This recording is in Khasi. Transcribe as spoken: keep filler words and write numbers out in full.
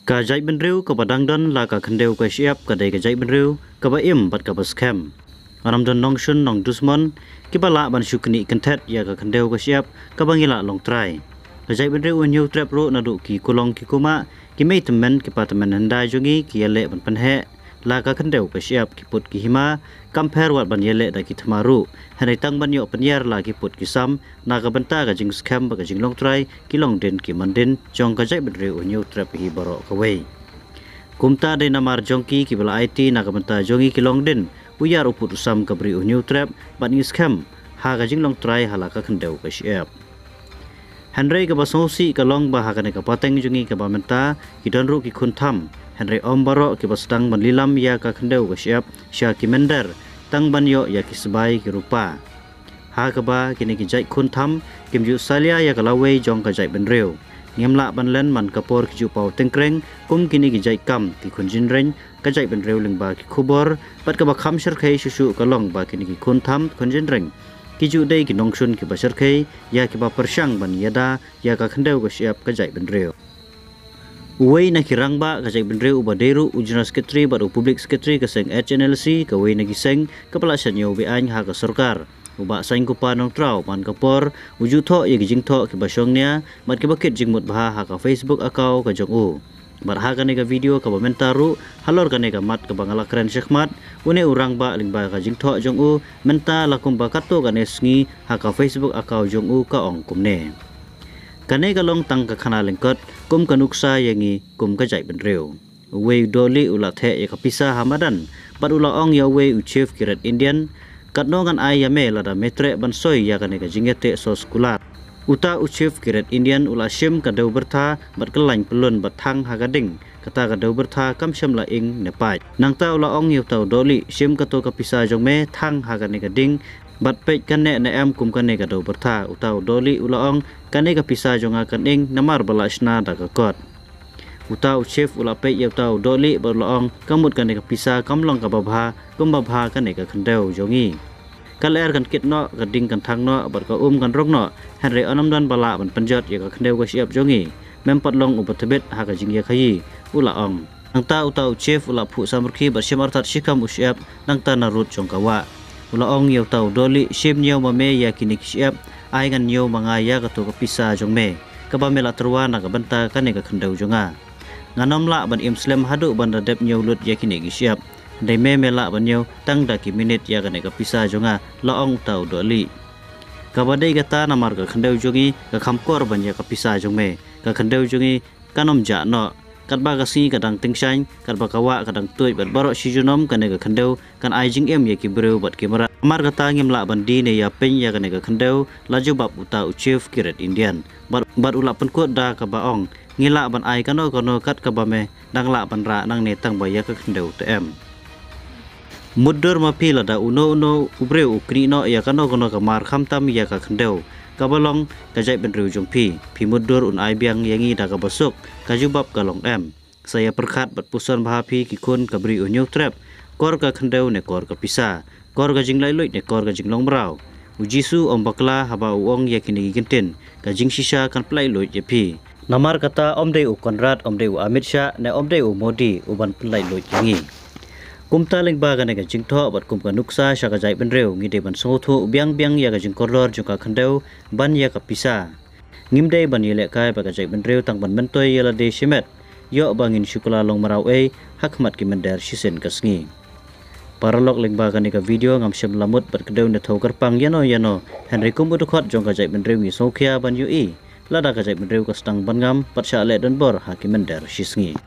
Ka jaitbynriew kaba dang don la ka khyndew ka shyiap ka dei ka jaitbynriew kaba im bad kaba skhem. Ym don nongshun nongdusmon kiba lah ban shu knieh kynthet ïa ka khyndew ka shyiap kaba ngi lah long trai. Ka jaitbynriew u Hynñiewtrep ruh naduh ki kulong ki kumah, ki mei tymmen ki pa tymmen hyndai jong ngi ki ïaleh ban pynheh la ka khyndew ka shyiap, ki put ki hima, kam pher wat ban ïaleh da ki thma ruh. Hynrei tang ban ïoh pynïar la ki put ki sam na ka bynta ka jingskhem bad ka jinglong trai, ki long dien ki mandien jong ka jaitbynriew u Hynñiewtrep hi baroh kawei. Kumta dei namar jong ki kiba la aiti na ka bynta jong ngi ki long dien u ïar u put u sam ka bri u Hynñiewtrep bad ngi skhem ha ka jinglong trai ha la ka khyndew ka shyiap. Hynrei kaba sngewsih ka long ba ha kane ka pateng jong ngi kaba mynta ki don ruh ki khun tham, hynrei ym baroh kiba sdang ban lilam ïa ka khyndew ka shyiap sha ki mynder, tang ban ïoh ïa ki sbai ki rupa. Ha kaba kine ki jait khun tham kim ju salia ïa ka lawei jong ka jaitbynriew. Ngim lah ban len man ka por ki ju paw tyngkreng kum kine ki jait kam ki khun jingreng ka jaitbynriew lyngba ki khubor, bad kaba kham shyrkhei shuh shuh ka long ba kine ki khun tham khun jingreng ki ju dei ki nongshun kiba shyrkhei ïa kiba pyrshang ban ïada ïa ka khyndew ka shyiap ka jaitbynriew. Uwei na ki rangbah ka jaitbynriew uba dei ruh u General Secretary bad u Public Secretary ka seng H N L C, kawei na ki seng kaba la shaniah beaiñ ha ka sorkar, u Bah Saiñkupa Nongtraw, man ka por u ju thoh ïa ki jingthoh kiba shongnia bad kiba kit jingmut bha ha ka Facebook account ka jong u. Bad ha kane ka video kaba mynta ruh, halor kane ka mat kaba nga la kren shakhmat, une u rangbah lyngba ka jingthoh jong u mynta la kumba katto katne sngi ha ka Facebook account jong u ka ong kumne: Kane ka long tang ka khana lyngkot kum ka nuksa ïa ngi kum ka jaitbynriew. Uwei u dohlieh u la theh ïa ka pisa ha madan bad u la ong ïa uwei u chief ki Red Indian: Katno ngan ai ïa me lada me treh ban soi ïa kane ka jingïateh soskular? Uta u chief ki Red Indian u la shim ka dew byrtha bad kyllain pyllun bad thang ha ka ding. Kata ka dew byrtha kam shym la ing ne pait. Nangta u la ong ïa uta u dohlieh: Shim kato ka pisa jong me, thang ha kane ka ding bad peit kan neh ne em kum kane ka dew byrtha. Uta u dohlieh u la ong: Kane ka pisa jong nga kan ing namar ba la shna da ka kot. Uta u chief u la peit ïa uta u dohlieh bad u la ong: Ka mut kane ka pisa kam long kaba bha kumba bha kane ka khyndew jong ngi. Ka lyer kan kit noh, ka ding kan thang noh bad ka um kan rong noh, hynrei ym don ba lah ban pynjot ïa ka khyndew ka shyiap jong ngi. Mem pat long uba tbit ha ka jingïakhaïi, u la ong. Nangta uta u chief u la phuh samrkhie bad shim artat shikam u shyiap nangta na rud jong ka wah. U la ong ïa uta u dohlieh: Shim ñiew ma me ïa kine ki shyiap, ai ngan ñiew ma nga ïa kato ka pisa jong me kaba me la tyrwa na ka bynta kane ka khyndew jong nga. Ngan ym lah ban im slem haduh ban da dep ñiew lut ïa kine ki shyiap. Hynrei me me lah ban ñiew tang da ki minit ïa kane ka pisa jong nga, la ong uta u dohlieh. Kaba dei kata namar ka khyndew jong ngi ka kham kor ban ïa ka pisa jong me. Ka khyndew jong ngi kan ym jah noh. Katba ka sngi ka dang tyngshaiñ, katba ka wah ka dang tuid bad baroh shi junom kane ka khyndew kan ai jingim ïa ki briew bad ki mrad. Namar kata ngim lah ban die ne ïapyñ ïa kane ka khyndew, la jubab uta u chief ki Red Indian. Bad, bad u la pynkut da kaba ong: Ngi lah ban ai kano kano kat kaba me dang lah ban rah nangne tang ba ïa ka khyndew te em. Mutdur ma phi lada uno uno u briew u knieh noh ïa kano kano ka mar khamtam ïa ka khyndew kaba long ka jaitbynriew jong phi. Phi mutdur un ai biang ïa ngi da kaba suk, ka jubab ka long em. Sa ïa pyrkhat bad puson bha phi ki khun ka bri u Hynñiewtrep, kor ka khyndew ne kor ka pisa, kor ka jinglaitluid ne kor ka jinglong mraw. U Jisu um bakla haba u ong ïa kine ki kyntien: Ka jingshisha kan pynlaitluid ïa phi. Namar kata um dei u Conrad, um dei u Amit Shah ne um dei u Modi u ban pynlaitluid ïa ngi. Kumta lyngba kane ka jingthoh bad kum ka nuksa sha ka jaitbynriew, ngi dei ban sngewthuh biang biang ïa ka jingkordor jong ka khyndew ban ïa ka pisa. Ngim dei ban ïalehkai bad ka jaitbynriew tang ban myntoi ïa lade shimet, ïoh ba ngin shu kylla long mraw ei ha khmat ki mynder shisien ka sngi. Paralok, lyngba kane ka video ngam shym la mut ban kdew ne thew kyrpang ïano ïano, hynrei kum u dkhot jong ka jaitbynriew ngi sngewkhia ban ïohi lada ka jaitbynriew ka sdang ban ngam bad shah leh donbor ha ki mynder shisngi.